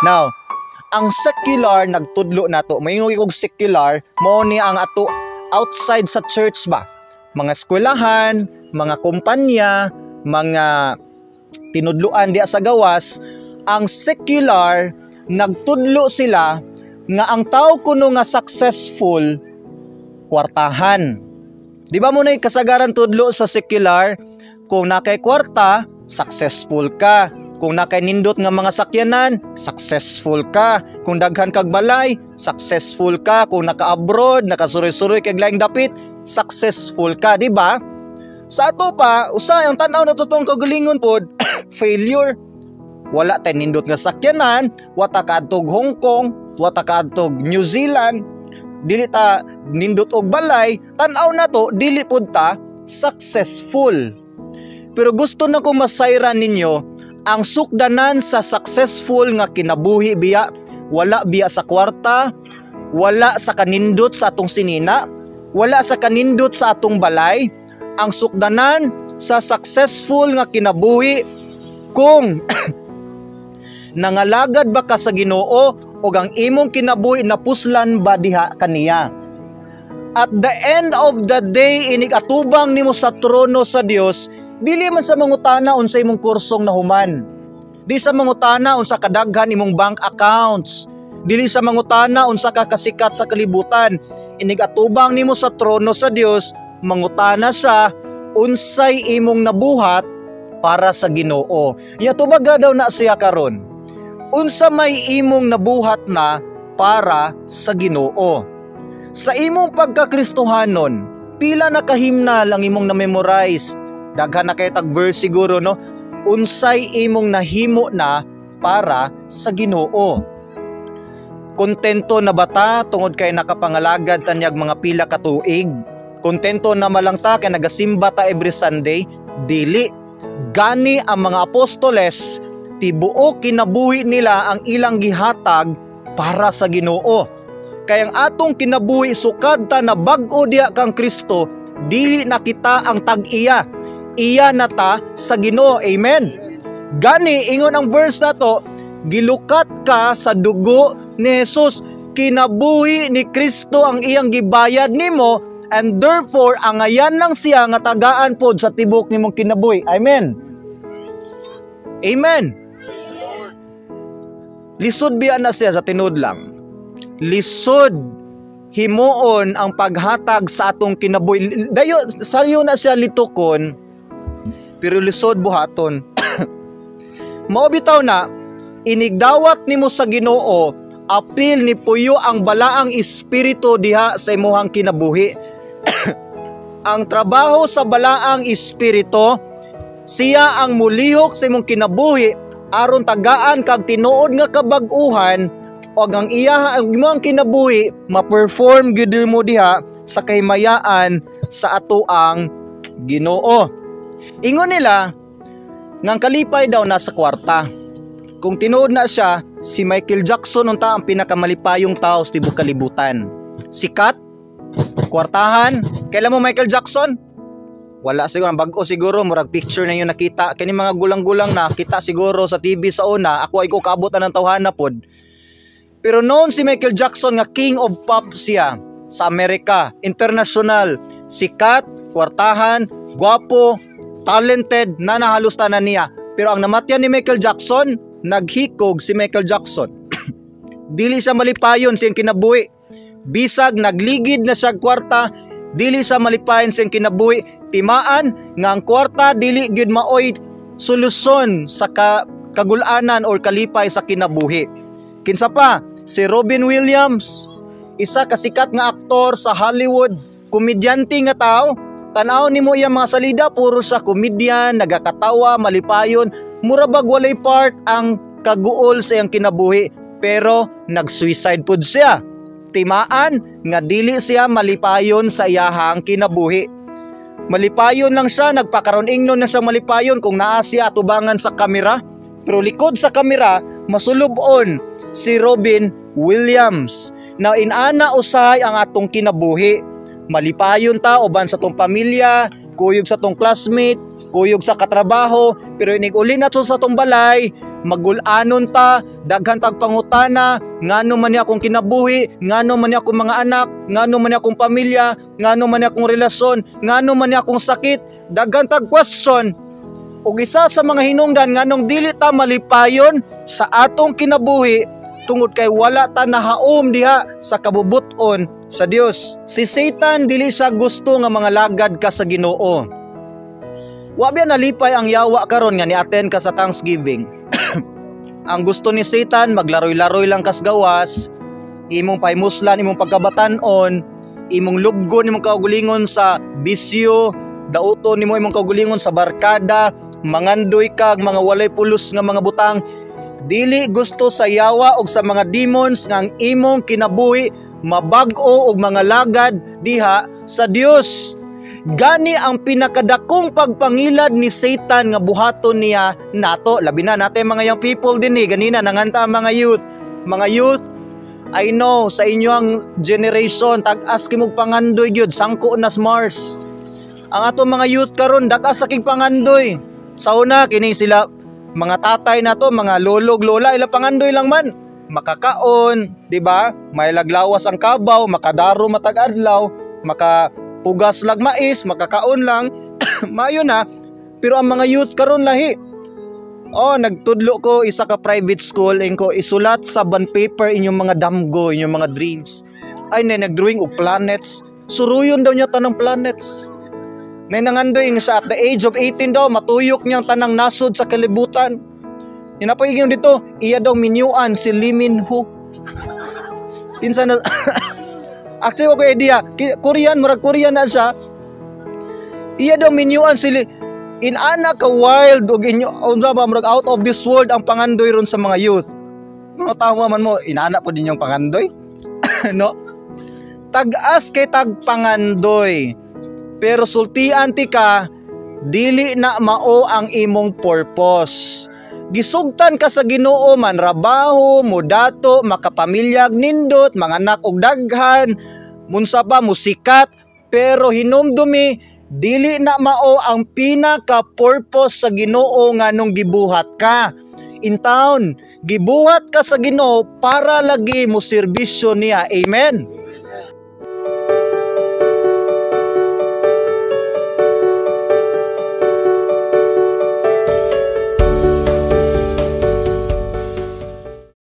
Now, ang secular nagtudlo nato, moingon og secular, mao ni ang ato outside sa church ba? Mga eskwelahan, mga kumpanya, mga tinudluan diya sa gawas. Ang secular nagtudlo sila nga ang tao kuno nga successful, kwartahan. Di ba mao na kasagaran tudlo sa secular? Kung nakay kwarta, successful ka. Kung nakay nindot nga mga sakyanan, successful ka. Kung daghan kag balay, successful ka. Kung naka-abroad, nakasuroy-suroy kag laing dapit, successful ka, di ba? Sa ato pa, usahay ang tan-aw na tong kagalingon pod, failure. Wala tay nindot nga sakyanan, wa ta kaadtog Hong Kong, wa ta kaadtog New Zealand, dili ta nindot og balay, tan-aw na to, dili pud ta successful. Pero gusto na ko masayran ninyo, ang sukdanan sa successful nga kinabuhi biya, wala biya sa kwarta, wala sa kanindot sa atong sinina, wala sa kanindot sa atong balay. Ang sukdanan sa successful nga kinabuhi, kung nangalagad ba ka sa Ginoo o ang imong kinabuhi napuslan ba diha kaniya. At the end of the day, inig atubang nimo sa trono sa Dios, dili man sa mangutana unsa imong kursong nahuman. Di sa mangutana unsa kadaghan imong bank accounts. Dili sa mangutana unsa ka kasikat sa kalibutan. Inig atubang nimo sa trono sa Dios, mangutana sa unsay imong nabuhat para sa Ginoo. Ya, tubaga daw na siya karon. Unsa may imong nabuhat na para sa Ginoo? Sa imong pagkakristohanon, pila na kahimnal ang imong na-memorize? Daghan na kay tag verse siguro, no? Unsay imong nahimo na para sa Ginoo? Kontento na ba ta tungod kay nakapangalagad tanyag mga pila ka tuig? Kontento na malang ta kay nagasimba ta every Sunday? Dili. Gani ang mga apostoles, tibuok kinabuhi nila ang ilang gihatag para sa Ginoo. Kay ang atong kinabuhi sukad ta na bag-o diya kang Kristo, dili na kita ang tag-iya. Iya na ta sa Ginoo. Amen. Gani ingon ang verse nato, gilukat ka sa dugo ni Jesus. Kinabuhi ni Kristo ang iyang gibayad nimo and therefore angayan lang siya nga tagaan pod sa tibok nimong kinabuhi. Amen. Amen. Lisod biya na siya sa tinud lang. Lisod himuon ang paghatag sa atong kinabuhi. Dayo sayo na siya litukon, pero lisod buhaton. Mao bitaw na inigdawat nimo sa Ginoo, apil ni puyo ang balaang espiritu diha sa imuhang kinabuhi. Ang trabaho sa balaang espiritu, siya ang mulihok sa imong kinabuhi aron tagaan kag tinuod nga kabag-uhan o ang iya ang imong kinabuhi ma-perform gyud mo diha sa kahimayaan sa atoang Ginoo. Ingon nila ngang kalipay daw nasa kwarta. Kung tinuod na siya, si Michael Jackson unta ang pinakamalipayong tao sa tibok kalibutan. Sikat, kwartahan, kailan mo Michael Jackson? Wala siguro, ang bag-o siguro, murag picture na yung nakita. Kini mga gulang-gulang na, kita siguro sa TV sa una, ako ay ko kaabot na ng tawhana pod. Pero noon si Michael Jackson nga king of pop siya sa Amerika, international, sikat, kwartahan, gwapo, talented, na nahalos tanan niya. Pero ang namatyan ni Michael Jackson, naghikog si Michael Jackson. Dili siya malipayon siyang kinabuhi. Bisag nagligid na siya kwarta, dili siya malipayon siyang kinabuhi. Timaan nga ang kwarta dili gyud maoy solusyon sa kagulanan or kalipay sa kinabuhi. Kinsa pa? Si Robin Williams, isa ka sikat nga aktor sa Hollywood, komedyante nga tao. Tan-aw nimo iyang mga salida, puro sa komedyan, nagakatawa, malipayon, mura bag walay part ang kaguol sa iyang kinabuhi, pero nag-suicide pud siya. Timaan nga dili siya malipayon sa iyahang kinabuhi. Malipayon lang siya, nagpakaron ingnon na siya malipayon kung naa siya atubangan sa kamera, pero likod sa kamera masulub-on si Robin Williams. Now inana usahay ang atong kinabuhi. Malipayon ta uban sa tong pamilya, kuyog sa tong classmate, Kuyog sa katrabaho, pero inig uli na to sa atong balay, magulanon ta, daghan tag pangutana, ngano man ni akong kinabuhi, ngano man ni akong mga anak, ngano man ni akong pamilya, ngano man ni akong relasyon, ngano man ni akong sakit, daghan tag question. Ug isa sa mga hinungdan nganong dili ta malipayon sa atong kinabuhi, tungod kay wala ta nahaom diha sa kabubuton sa Dios. Si Satan, dili siya gusto nga mga lagad ka sa Ginoo. Wa biya nalipay ang yawa karon nga ni-attend ka sa Thanksgiving? Ang gusto ni Satan, maglaroy-laroy lang kas gawas, imong pahimuslan imong pagkabatanon, imong lubgon imong kaugalingon sa bisyo, dauton nimo imong kaugalingon sa barkada, mangandoy kag mga walay pulos nga mga butang. Dili gusto sa yawa og sa mga demons nga ang imong kinabuhi mabag-o og mga lagad diha sa Dios. Gani ang pinakadakong pagpangilad ni Satan nga buhaton niya nato, labi na natin mga young people din eh, ganina nanganta ang mga youth. Mga youth, I know sa inyong generation tag-as kimog pangandoy gyud, sangko nas Mars. Ang ato mga youth karon, dag-as sa kig pangandoy. Sa una kini sila mga tatay nato, mga lolog lola, ila pangandoy lang man makakaon, di ba? May laglawas ang kabaw, makadaro matag adlaw, makapugas lag mais, makakaon lang, maayo na. Pero ang mga youth karon lahi. Oh, nagtudlo ko isa ka private school, ko isulat sa bond paper inyong mga damgo, inyong mga dreams. Ay, na nagdrawing og planets. Suruyon daw niya tanang planets. Nay nangandoy nga sa at the age of 18 daw matuyok niyang tanang nasod sa kalibutan. Inapagiging dito, iya daw minyuan si Lee Min Ho. Kinsa na? Actually, ko idea. Korean, murag Korean na siya. Iya daw minyuan si Lee. Inana ka wild og inyo unsa ba, murag out of this world ang pangandoy ron sa mga youth. Mga tawa man mo, inana po din yung pangandoy, no? Tag-as kay tag pangandoy. Pero sultian ti ka, dili na mao ang imong purpose. Gisugtan ka sa Ginoo man rabaho, mudato, makapamilyag nindot, manganak og daghan, munsa pa musikat, pero hinumdumi, dili na mao ang pinaka purpose sa Ginoo nganong gibuhat ka. In town, gibuhat ka sa Ginoo para lagi mo serbisyo niya. Amen.